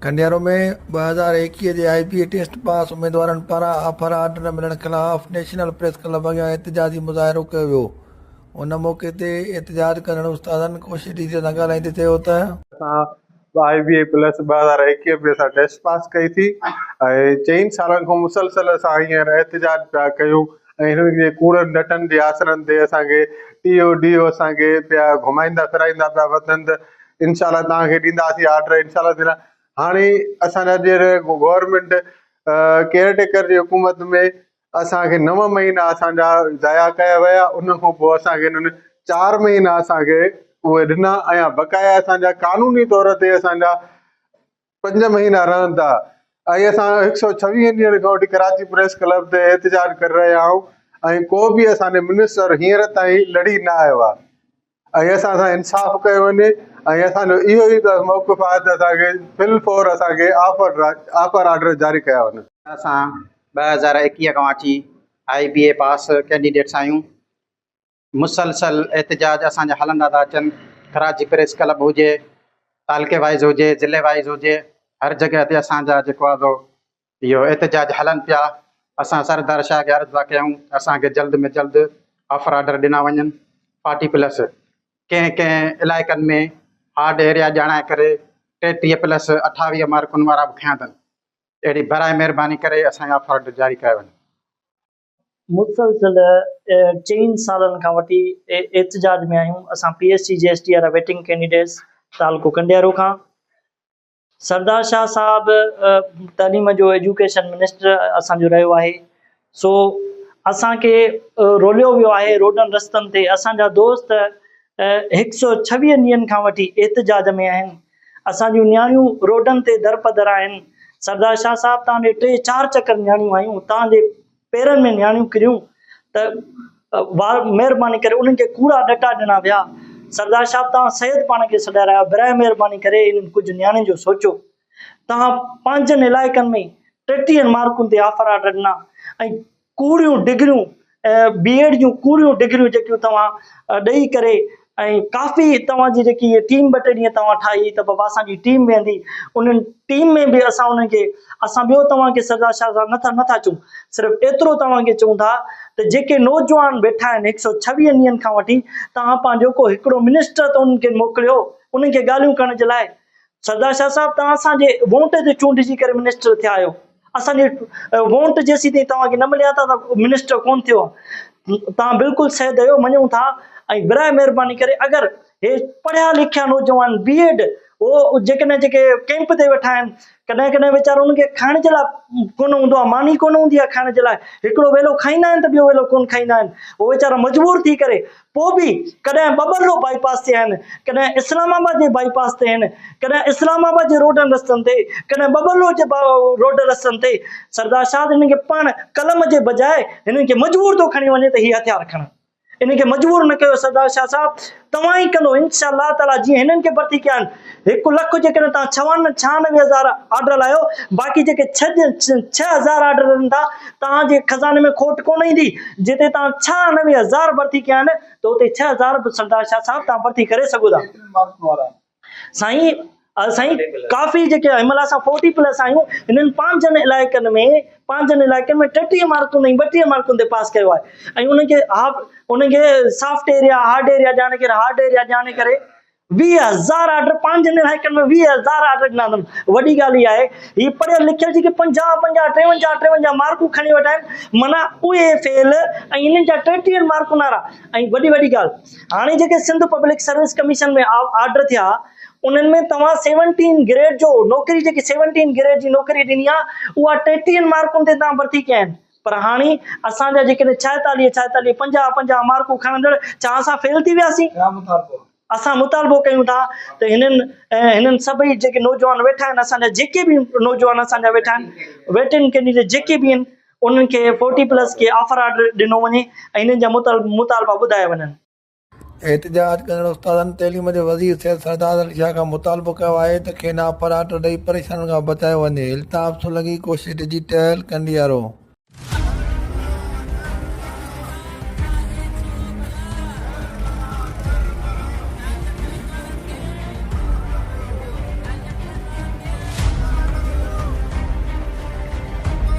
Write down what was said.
ڪنڊيارو ۾ 2021 جي آء بي A test pass اميدوارن پاران آفر آرڊر نه ملڻ خلاف نيشنل پريس ڪلب اڳيان احتجاجي مظاهرو ڪيو ويو ان موقعي تي احتجاج ڪندڙ استادن ڪوشش ٽيچر سان ڳالهائيندي چيو ته. اسان آء بي اي پلس 2021 ۾ اسان ٽيسٽ پاس ڪئي ٿي ۽ چئن سالن کان مسلسل اسان هينئر احتجاج پيا ڪيون ۽ هنن جي ڪوڙن ڏٽن جي آسرن تي اسان کي ٽي او ڊي او اسان کي پيا گهمائيندا ڦرائيندا پيا وتن ته انشاء الله توهان کي ڏينداسين آرڊر انشاء الله ڏيندا هاڻي اسان جا جي گورنمينٽ ڪيئر ٽيڪر جي حڪومت ۾ اسان کي نو مهينا اسان جا ضايع ڪيا ويا ان کان پوء اسان کي انهن چار مهينا اسان کي اهي ڏنا ۽ بقايا اسان جا قانوني طور تي اسان جا پنج مهينا رهن ٿا ۽ اسان هڪ سو ڇويهن ڏينهن کان وٺي ڪراچي پريس ڪلب تي احتجاج ڪري رهيا آهيون ۽ ڪو به اسان جي منسٽر هينئر تائين لڙي نه آيو آهي ۽ اسان سان انصاف ڪيو وڃي ۽ اسان جو اهو ئي موقف آهي ته اسان کي فل فور اسان کي آفر آفر آرڊر جاري ڪيا وڃن. اسان 2021 کان وٺي آء بي اي پاس ڪينڊيڊيٽس آهيون مسلسل احتجاج اسان جا هلندا ٿا اچن ڪراچي پريس ڪلب هجي تعلقي وائيز هجي ضلعي وائيز هجي هر جڳهه تي اسان جا جيڪو آهي سو اهو احتجاج هلن پيا، اسان سردار شاهه کي عرض ٿا ڪيون ته اسان کي جلد ۾ جلد آفر آرڊر ڏنا وڃن، فارٽي پلس ڪنهن ڪنهن علائقن ۾ هارڊ ايريا ڄاڻائي ڪري 33 پلس 28 مارڪن وارا به کنيا اٿن، اهڙي براء مهرباني ڪري اسان کي آفر آرڊر جاري ڪيا وڃن. مسلسل چئن سالن کان وٺي احتجاج ۾ آهيون، اسان P S C G S T وارا ويٽنگ ڪينڊيڊيٽس تعلقو ڪنڊيارو کان. سردار شاهه صاحب تعليم جو ايجوڪيشن منسٽر اسان جو رهيو آهي سو اسان کي روليو ويو آهي روڊن رستن تي اسان جا دوست هڪ سو ڇويهن ڏينهن کان وٺي احتجاج ۾ آهن اسان جون نياڻيون روڊن تي درپدر آهن سردار شاهه صاحب تان ڏي ٽي چار چڪر نياڻيون آيون تان جي پيرن ۾ نياڻيون ڪريون ته مهرباني ڪري انهن کي ڪوڙا ڏٽا ڏنا ويا. سردار صاحب توهان سيد پاڻ کي سڏارايو براء مهرباني ڪري انهن ڪجهه نياڻين جو سوچو. توهان پنهنجن علائقن ۾ ٽيٽيهن مارڪن تي آفر آرڊر ڏنا ۽ ڪوڙيون ڊگريون بي ايڊ جون ڪوڙيون ڊگريون جيڪيون توهان ڏئي ڪري ۽ ڪافي توهان جي جيڪي هيء ٽيم ٻه ٽي ڏينهن توهان ٺاهي ته بابا اسان جي ٽيم ويهندي انهن ٽيم ۾ به اسان انهن کي اسان ٻيو توهان کي سردار شاهه صاحب نٿا نٿا چئون صرف ايترو توهان کي چئون ٿا ته جيڪي نوجوان ويٺا آهن هڪ سو ڇويهن ڏينهن کان وٺي توهان پنهنجو ڪو هڪڙو منسٽر ته انهن کي موڪليو انهن کي ڳالهيون ڪرڻ جي لاء سردار شاهه صاحب توهان اسان جي ووٽ تي چونڊجي ڪري منسٽر ٿيا آهيو اسان جي ووٽ جيسين تائين توهان کي نه مليا ته منسٽر ڪون ٿيو توهان بلڪل صحيح آهيو مڃون ٿا ۽ براء مهرباني ڪري اگر هي پڙهيا لکيا نوجوان بي ايڊ هو جيڪڏهن جيڪي ڪيمپ تي ويٺا آهن ڪڏهن ڪڏهن ويچارا انهن کي کائڻ جي لاء ڪونه هوندو آهي ماني ڪونه هوندي آهي کائڻ جي لاء هڪڙو ويلو کائيندا آهن ته ٻيو ويلو ڪونه کائيندا آهن هو ويچارا مجبور ٿي ڪري پوء به ڪڏهن ٻٻرلو بائي پاس تي آهن، ڪڏهن اسلام آباد جي بائي پاس تي آهن، ڪڏهن اسلام آباد جي روڊن رستن تي، ڪڏهن ٻٻرلو جي روڊ رستن تي. سردار شاهه هنن کي پاڻ قلم جي بجاء هنن کي مجبور ٿو کڻي وڃي ته هي هٿيار کڻن. انهن کي مجبور نه ڪيو سردار شاهه صاحب توهان ئي ڪندو انشاء الله تعالي جيئن هنن کي ڀرتي ڪيا آهن هڪ لک جيڪڏهن توهان ڇوان ڇهانوي هزار آرڊر لايو باقي جيڪي ڇهه ڇهه هزار آرڊر ڏين ٿا توهان جي خزاني ۾ کوٽ ڪونه ايندي جتي توهان 96 هزار ڀرتي ڪيا آهن ته اتي 6000 به سردار شاهه صاحب توهان ڀرتي ڪري سگهو ٿا. سائين سائين ڪافي جيڪي هن مهل اسان فورٽي پلس آهيون هنن پنهنجن علائقن ۾ پنهنجن علائقن ۾ 33 مارڪن ۽ 32 مارڪن تي پاس ڪيو آهي ۽ انهن کي هاف انهن کي سافٽ ايريا هارڊ ايريا ڄاڻي ڪري هارڊ ايريا ڄاڻي ڪري 20 هزار آرڊر پنهنجن علائقن ۾ 20 هزار آرڊر ڏنا اٿن. وڏي ڳالهه اها آهي هي پڙهيل لکيل جيڪي 50 50 53 53 مارڪون کڻي ويٺا آهن معنيٰ اهي فيل ۽ انهن جا 33 مارڪون وارا ۽ وڏي وڏي ڳالهه هاڻي جيڪي Sindh public service commission ۾ order ٿيا انهن ۾ توهان سيونٽين گريڊ جو نوڪري جيڪي سيونٽين گريڊ جي نوڪري ڏني آهي اها 33 مارڪن تي توهان ڀرتي ڪيا آهن پر هاڻي اسان جا جيڪڏهن 46 46 50 50 مارڪون کڻندڙ ڇا اسان فيل ٿي وياسين؟ اسان مطالبو ڪيون ٿا ته هنن هنن سڀئي جيڪي نوجوان ويٺا آهن اسان جا جيڪي به نوجوان اسان جا ويٺا آهن ويٽنگ ڪينڊيڊيٽ جيڪي به آهن انهن کي فورٽي پلس کي آفر آرڊر ڏنو وڃي ۽ هنن جا مطالبا ٻڌايا وڃن. احتجاج ڪندڙ استادن تعليم جي وزير سيد سردار علي شاهه کان مطالبو ڪيو آهي ته کين آفر آرڊر ڏئي پريشانين کان بچايو وڃي. الطاف سولنگي، ڪوشش ڊجيٽل، ڪنڊيارو.